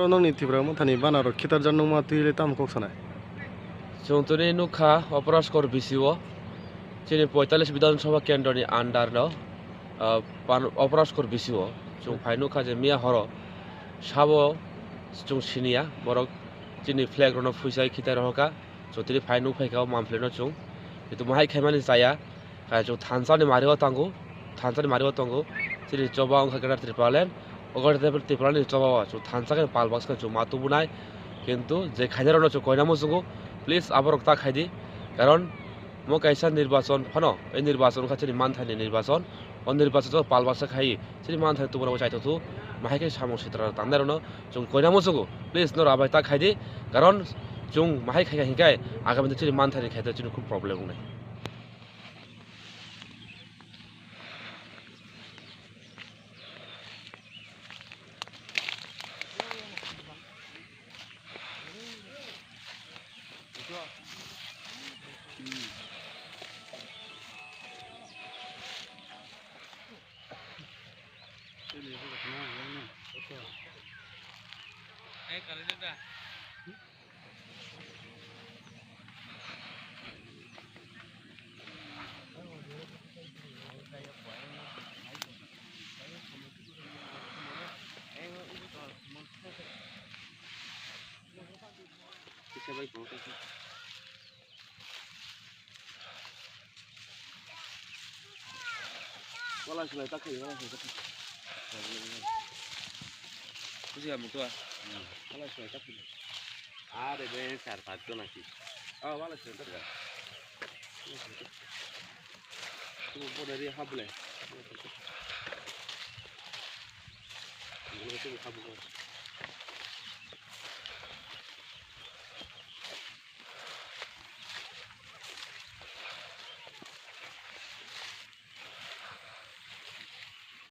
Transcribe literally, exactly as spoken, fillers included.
Nokni Tipra Mothani banaro khitarjak nungma twi le tamo kok sanai? Chwng tini nukha Operaskor B C O, chini poitalis Bidhan Sabha Kendroni under no, ah, pan-, Operaskor B C O. Chwng phai nukha je miya horo sabo chwng siniya, borok chini flag rono phuisai khitai rohorkha. Chwng tini phai nukphaikha o Mamphli no chwng. Kitu mahai khaimani chaya. Kaya chwng thansa ni mari o tango, thansa ni mari o tongo. Chini choba wngkha Greater Tipraland, o Greater Tipraland ni choba o chwng thansa khe pal baksa chwng ma tubunai. Kintu je khainai rokno chwng koina muchungo, please aborok ta khaidi. Karon mo kaisa nirbachon phano, ei nirbachon wngkha chini manthani nirbachon. O nirbachon o pal baksa khai chini manthani tubuna bo chaitoktu, mahai khe samung sitra tangnai rokno chwng koina muchungo, please norok abai ta khaidi. Karon chwng mahai khaikha hinkhai agami chini manthani khaito chini khub problem wngnai. Wala silai tak khayo, wala silai tak khayo. Buji kamu tua. Wala silai tak khayo. Are be sar pat ko nasi. Ah, wala silai tak khayo. Tu bo dari hable. Wala silai tak khayo.